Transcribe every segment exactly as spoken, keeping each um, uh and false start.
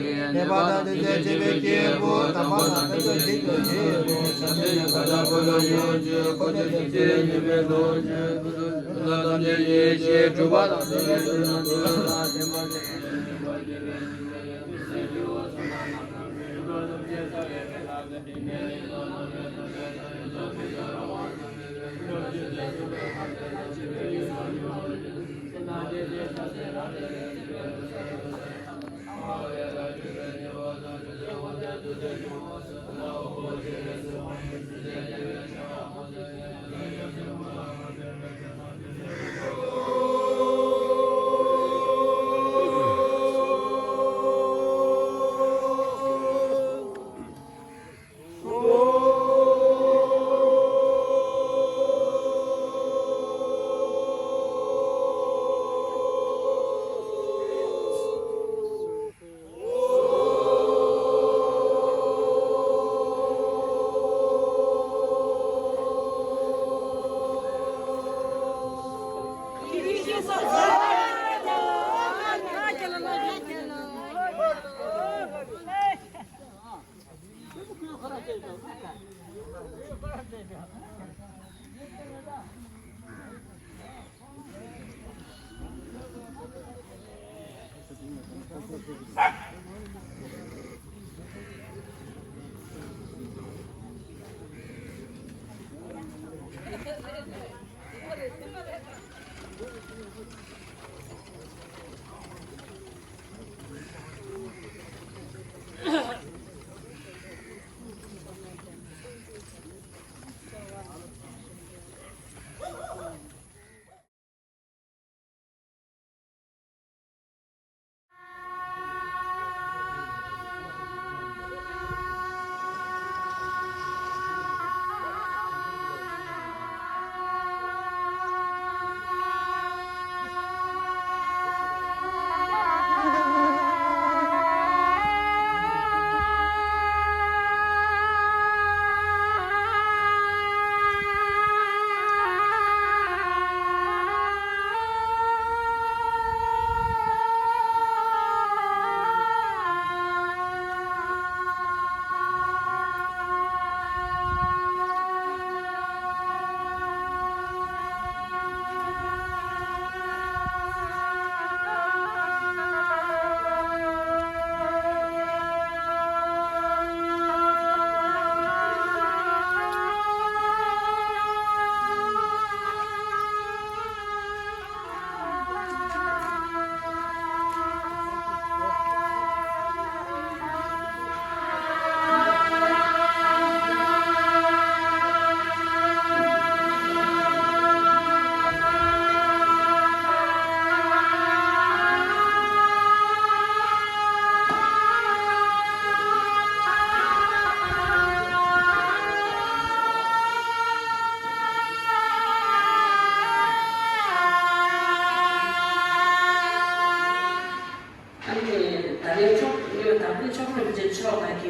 ཀྱི་ནད་པ་དང་དེ་ཚེ་སྐྱེ་བའི་སྐྱེས་བུ་དམ་པ་དང་དེ་ཚེ་སྡིག་ཏུ་སྐྱེས་བུ་ཤ་དེ་ཡང་ཁ་ལ་ཁོ་ལ་ཡོང་ཅི་ཁོ་དེ་ཚེ་སྐྱེ་ཉེས་པའི་ལོ་ཅི་ཁོ་ཚོ་ཐམས་ཅད་ཡིད་ཆེས་གྲུབ་པ་དང་དེ་ཚེ་དུས་དང་དུས་ལ་བརྟན་པ་དེ་ཚེ་སྐྱེ་བའི་སྐྱེས་བུ་དེ་ཚེ་སྐྱེ་བ་ཚོ་ན་ན་ཁ་རེ་རེ་ལ་དེ་ཚེ་སྐྱེ་བའི་ལོ་ཅི་ཁོ་དེ་ཚེ་སྐྱེ་བའི་ལོ་ཅི་ཁོ་དེ་ཚེ་སྐྱེ་བའི་ལོ་ཅི།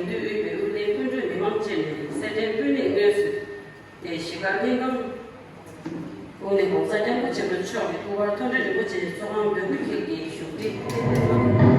དོན་དུ་དབུས་པའི་དབུ་བརྙེས་སྐུ་མགྲོན་མི་མང་བཅས་ནས་སེར་སྦྲེང་སྤུན་ནི་སྔོན་བསུས་ཏེ་གཞིས་ཀ་དབུས་ཁམས་ཁུལ་ནས་༸གོང་ས་༸སྐྱབས་མགོན་ཆེན་པོ་མཆོག་གི་སྐུ་པར་མཐོང་གྲོལ་རིན་པོ་ཆེ་ཚོགས་ཁང་འབོད་སྐུལ་འཁྱེར་གྱིས་བཞུགས་ཁྲི།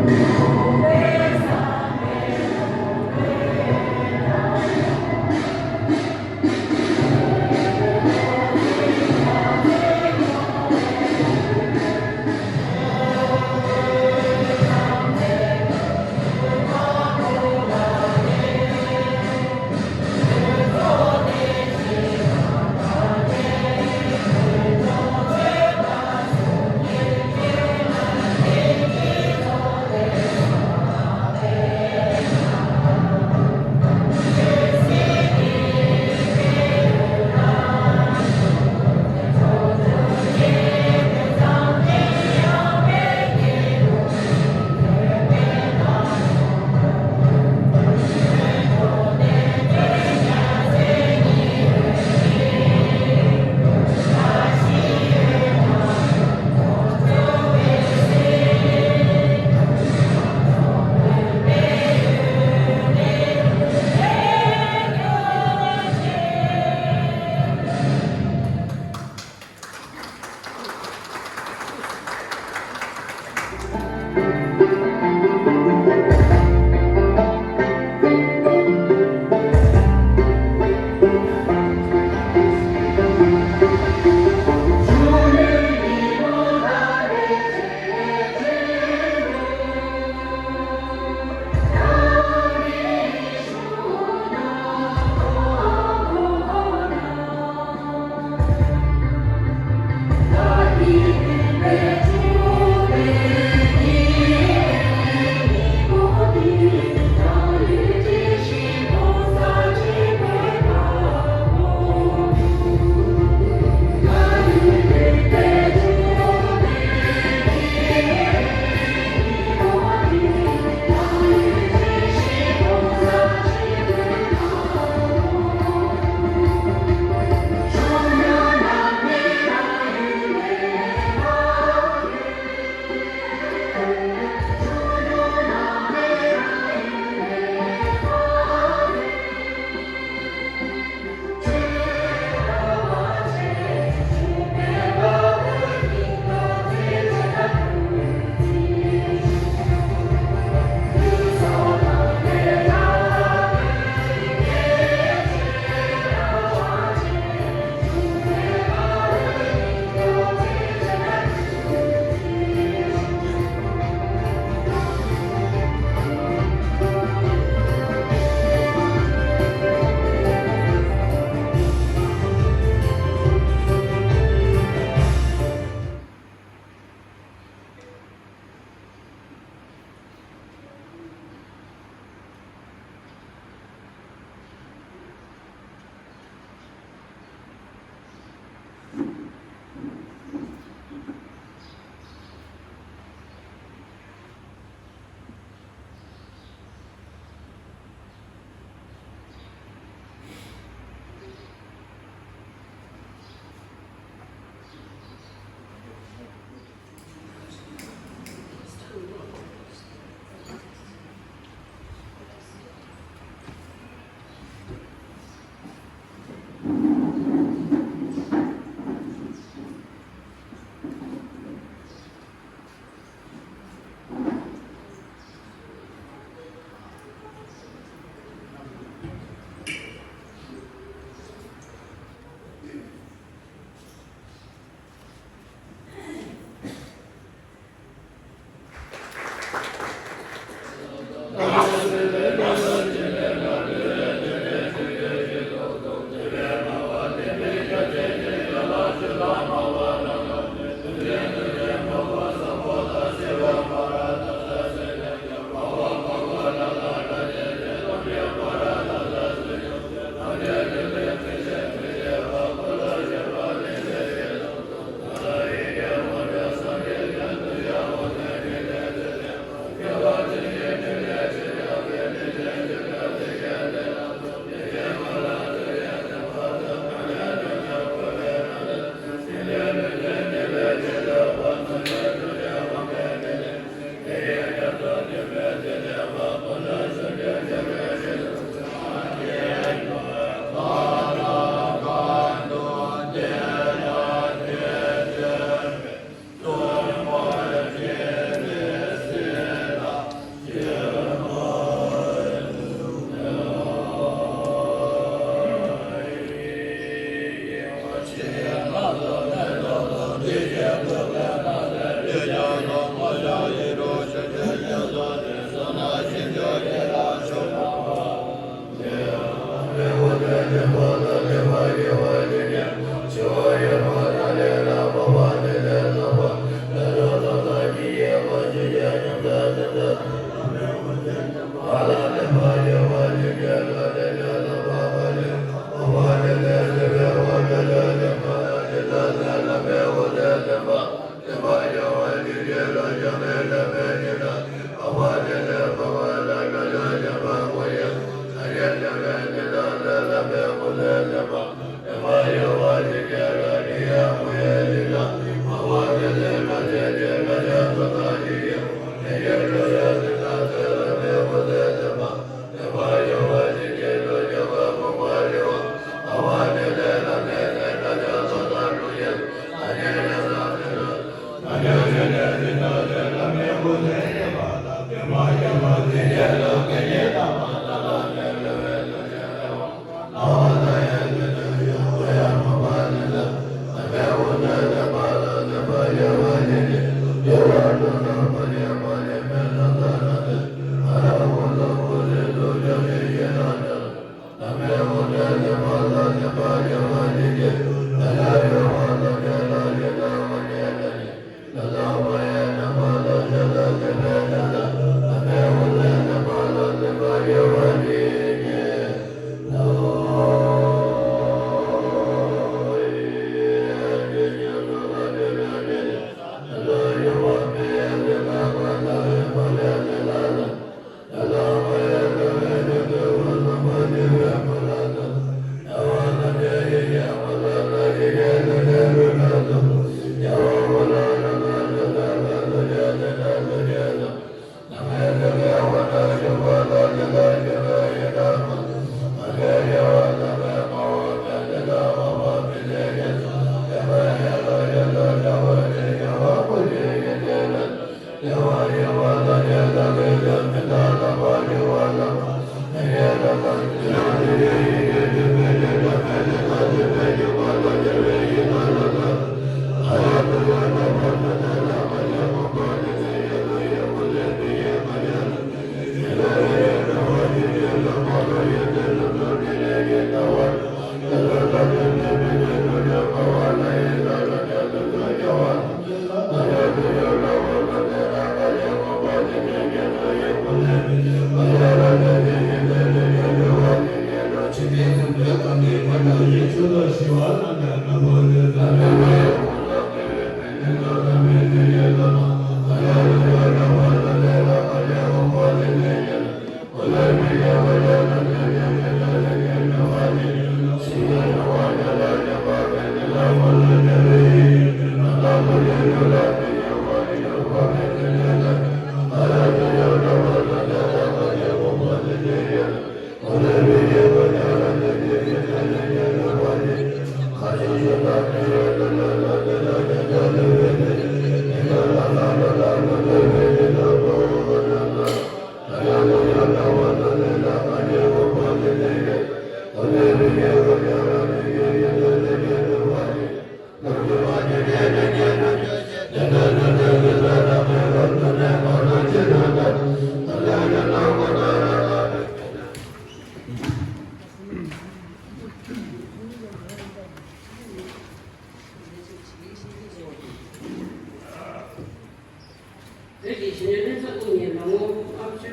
བོད་ཀྱི་གཞོན་ནུ་ལྷན་ཚོགས་དབུ་བརྙེས་ལོ་ངོ་ལྔ་བཅུ་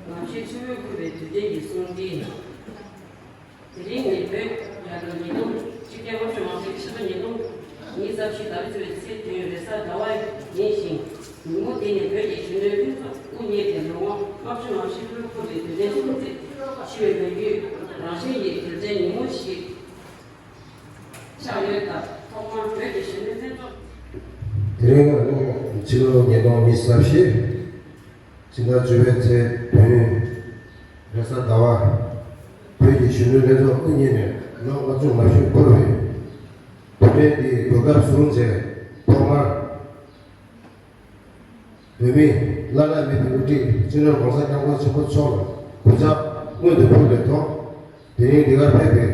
ང་བཞི་ཆུ་བོས་ཁུར་བའི་དུས་དྲན་གྱི་གསུང་འཕྲིན། དེ་རིང་ནི་བོད་རྒྱལ་ལོ་ཉིས་སྟོང་། ཆིག་སྟོང་དགུ་བརྒྱ་ལྔ་བཅུ་ང་གཅིག་ཕྱི་ཟླ་ཉིས་སྟོང་ཉི་ཤུ་རྩ་བཞི་ཟླ་བ་བཅུ་པའི་ཚེས་བདུན་རེས་གཟའ་ཟླ་བ་ཡིན་ཞིང་། ཉིན་མོ་འདི་ནི་བོད་ཀྱི་གཞོན་ནུ་ལྷན་ཚོགས་དབུ་བརྙེས་ཏེ་ལོ་ངོ་ལྔ་བཅུ་ང་བཞི་ལྷོད་ཁོ་བའི་དུས་དྲན་སྲུང་བརྩི་ཞུ་བའི་ལོ་རྒྱུས་རང་བཞིན་གྱི་དུས་དྲན་ཉིན་མོ་ཞིག་ཆགས་ཡོད་སྟབས། ཐོག་མར་བོད་ཀྱི་གཞོན་ནུ་ལྷན་ཚོགས། དེ་རིང་ཕྱི་ལོ་ཉིས་སྟོང་ཉི་ཤུ་རྩ་བཞི། ཕྱི་ཟླ་བཅུ་པའི་ཚེས་བདུན། རེས་གཟའ་ཟླ་བ། བོད་ཀྱི་གཞོན་ནུ་ལྷན་ཚོགས་དབུ་བརྙེས་ནས་ལོ་ལྔ་བཅུ་ང་བཞི་འཁོར་བའི་དུས་དྲན་འདིའི་གོ་སྐབས་བཟུང་བྱས། ཐོག་མར་བོད་མིའི་བླ་ན་མེད་པའི་དབུ་ཁྲིད་སྤྱི་ནོར་༸གོང་ས་༸སྐྱབས་མགོན་ཆེན་པོ་མཆོག་ལ་གུས་ཕྱག་སྔོན་དུ་ཕུལ་བའི་ཐོག་དེ་རིང་འདི་གར་ཕེབས་པའི་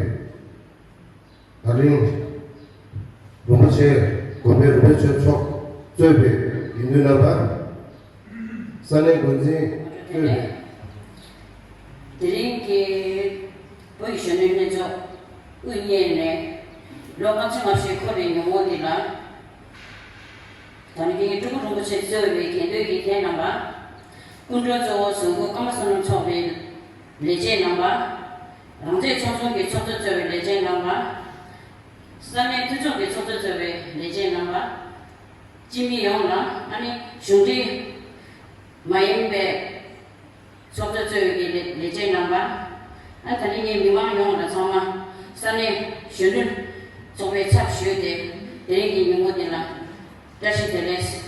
ད་རིང་རིན་པོ་ཆེ་དགོན་པའི་རིན་པོ་ཆེ་མཆོག་གཙོས་པའི་དགེ་འདུན་རྣམ་པ། ས་གནས་འགོ་འཛིན་གཙོས་པའི། དེ་རིང་གི་བོད་ཀྱི་གཞོན་ནུ་ལྷན་ཚོགས་དབུ་བརྙེས་ནས་ལོ་ལྔ་བཅུ་ང་བཞི་འཁོར་བའི་ཉིན་མོ་འདི་ལ། ད་ནི་ཀྲུང་གོ་རིན་པོ་ཆེ་གཙོས་པའི་དགེ་འདུན་གྱི་རྟེན་རྣམ་པ། སྐུ་མགྲོན་གཙོ་བོ་གཟུགས་སྐུ་ཀརྨ་བསོད་ནམས་ཚོགས་པའི་ལས་བྱེད་རྣམ་པ། རང་བཙན་ཚོགས་ཆུང་གི་ཚོགས་གཙོ་གཙོས་པའི་ལས་བྱེད་རྣམ་པ། ས་གནས་མཐུན་ཚོགས་ཀྱི་ཚོགས་གཙོ་གཙོས་པའི་ལས་བྱེད་རྣམ་པ། སྤྱི་མི་ཡོངས་ལ་ཨ་ནི་གཞུང་འབྲེལ་མ་ཡིན་པའི་ཚོགས་གཙོ་གཙོས་ཀྱི་ལས་ལས་བྱེད་རྣམ་པ། ཨ་ད་ནི་ངས་མི་མང་ཡོངས་ལ་ཚང་མ་ས་གནས་གཞོན་ནུ་ཚོགས་པའི་ཚབ་ཞུས་ཏེ་དེ་རིང་གི་ཉིན་མོ་འདི་ལ་བཀྲ་ཤིས་བདེ་ལེགས།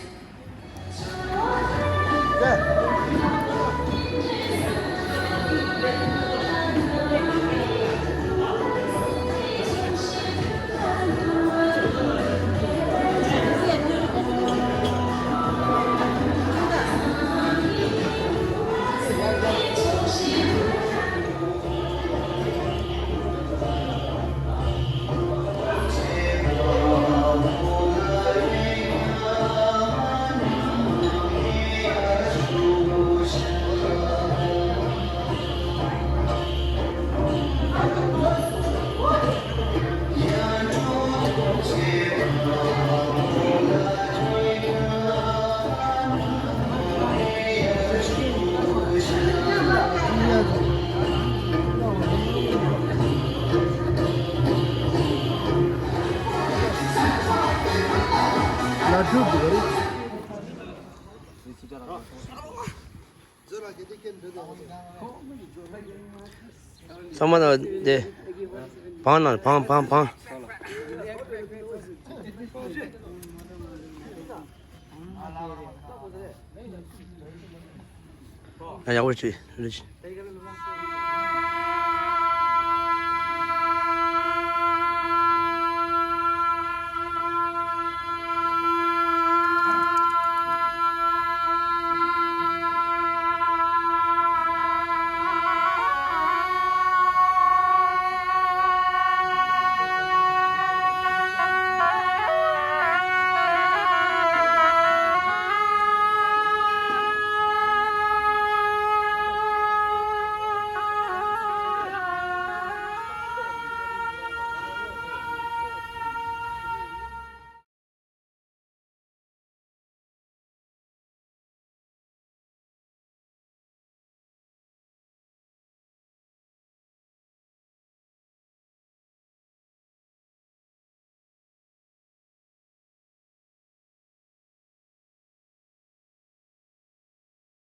ཚང་མ་ལ་དེ། བང་ན་བང་བང་བང་། ཡག་པོ་བྱེད་རེད།